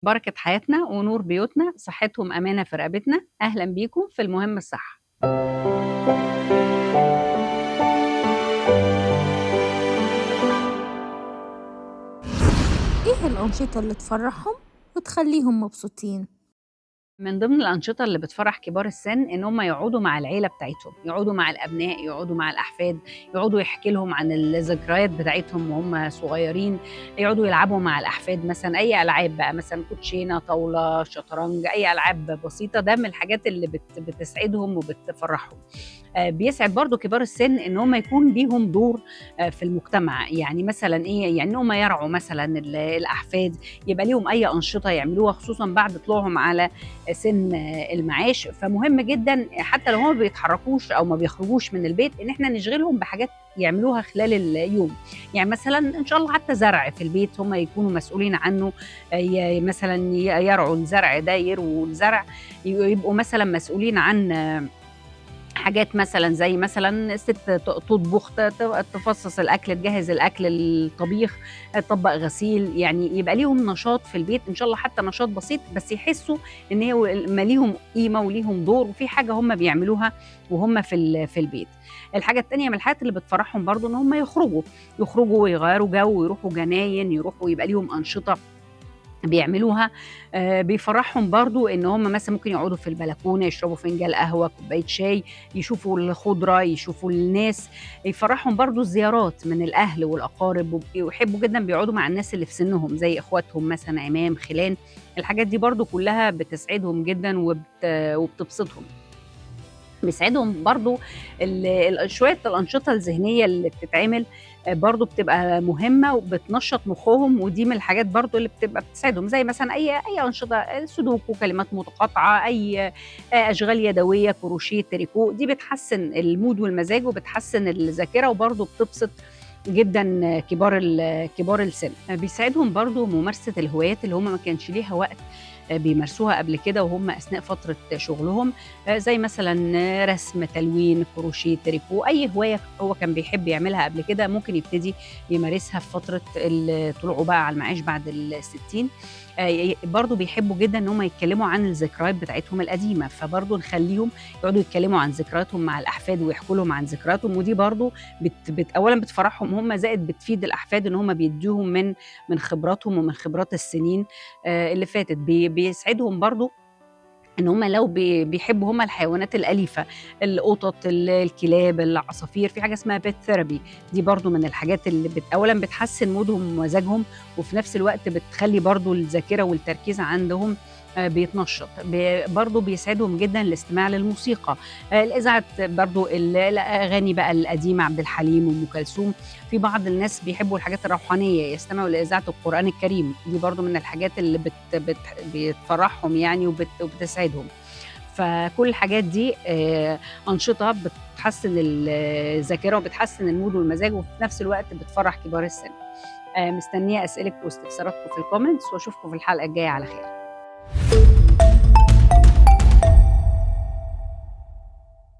بركة حياتنا ونور بيوتنا، صحتهم أمانة في رقبتنا. أهلا بيكم في المهم الصحة. إيه الأنشطة اللي تفرحهم وتخليهم مبسوطين؟ من ضمن الأنشطة اللي بتفرح كبار السن إن هم يقعدوا مع العيلة بتاعتهم، يقعدوا مع الأبناء، يقعدوا مع الأحفاد، يقعدوا يحكي لهم عن الذكريات بتاعتهم وهم صغيرين، يقعدوا يلعبوا مع الأحفاد مثلا أي ألعاب بقى، مثلا كوتشينة، طاولة، شطرنج، أي ألعاب بسيطة. ده من الحاجات اللي بتسعدهم وبتفرحهم. بيسعد برضو كبار السن إن هم يكون ليهم دور في المجتمع، يعني مثلا إيه، يعني إن هم يرعوا مثلا الأحفاد، يبقى ليهم أي أنشطة يعملوها خصوصا بعد طلوعهم على سن المعاش. فمهم جدا حتى لو هم ما بيتحركوش او ما بيخرجوش من البيت ان احنا نشغلهم بحاجات يعملوها خلال اليوم، يعني مثلا ان شاء الله حتى زرع في البيت هم يكونوا مسؤولين عنه، مثلا يرعوا الزرع ده، يرووا الزرع، يبقوا مثلا مسؤولين عن حاجات مثلا زي مثلا الست تطبخ، تفصص الاكل، تجهز الاكل، الطبيخ، تطبق غسيل، يعني يبقى ليهم نشاط في البيت ان شاء الله، حتى نشاط بسيط بس يحسوا ان هي ما ليهم قيمة وليهم دور وفي حاجة هم بيعملوها وهم في البيت. الحاجة الثانية من الحاجات اللي بتفرحهم برضو ان هم يخرجوا ويغيروا جو، ويروحوا جناين، يروحوا يبقى ليهم انشطة بيعملوها. بيفرحهم برضو ان هم مثلا ممكن يقعدوا في البلكونه، يشربوا فنجان قهوة، كوباية شاي، يشوفوا الخضرة، يشوفوا الناس. يفرحهم برضو الزيارات من الاهل والاقارب، ويحبوا جدا بيقعدوا مع الناس اللي في سنهم زي اخواتهم مثلا، عمام، خلان. الحاجات دي برضو كلها بتسعدهم جدا وبتبسطهم. بيسعدهم برضو شوية الأنشطة الذهنية اللي بتتعمل برضو بتبقى مهمة وبتنشط مخهم، ودي من الحاجات برضو اللي بتبقى بتساعدهم، زي مثلا أي أنشطة، سودوكو، كلمات متقاطعة، أي أشغال يدوية، كروشيه، تريكو، دي بتحسن ال mood والمزاج وبتحسن الذاكرة وبرضو بتبسط جدا كبار السن. بيساعدهم برضو ممارسة الهوايات اللي هم ما كانش ليها وقت بيمارسوها قبل كده وهم أثناء فترة شغلهم، زي مثلا رسم، تلوين، كروشيه، تريكو، أي هواية هو كان بيحب يعملها قبل كده ممكن يبتدي يمارسها في فترة طلوعه بقى على المعاش بعد 60. برضو بيحبوا جدا ان هم يتكلموا عن الذكريات بتاعتهم القديمة، فبرضو نخليهم يقعدوا يتكلموا عن ذكرياتهم مع الأحفاد ويحكوا لهم عن ذكرياتهم، ودي برضو أولا بتفرحهم هم، زائد بتفيد الأحفاد ان هم بيديهم من خبراتهم ومن خبرات السنين اللي فاتت. بيسعدهم برضو ان هم لو بيحبوا هم الحيوانات الأليفة، القطط، الكلاب، العصافير، في حاجة اسمها pet therapy، دي برضو من الحاجات اللي أولا بتحسن مودهم ومزاجهم، وفي نفس الوقت بتخلي برضو الذاكرة والتركيز عندهم بيتنشط. برضو بيسعدهم جدا الاستماع للموسيقى، الإذاعة، برضو الأغاني بقى القديمة، عبد الحليم وأم كلثوم. في بعض الناس بيحبوا الحاجات الروحانية، يستمعوا لإذاعة القرآن الكريم، دي برضو من الحاجات اللي بتفرحهم يعني وبتسعدهم. فكل الحاجات دي أنشطة بتحسن الذاكرة وبتحسن ال mood والمزاج، وفي نفس الوقت بتفرح كبار السن. مستنية أسئلتكم واستفساراتكم في ال comments، وأشوفكم في الحلقة الجاية على خير.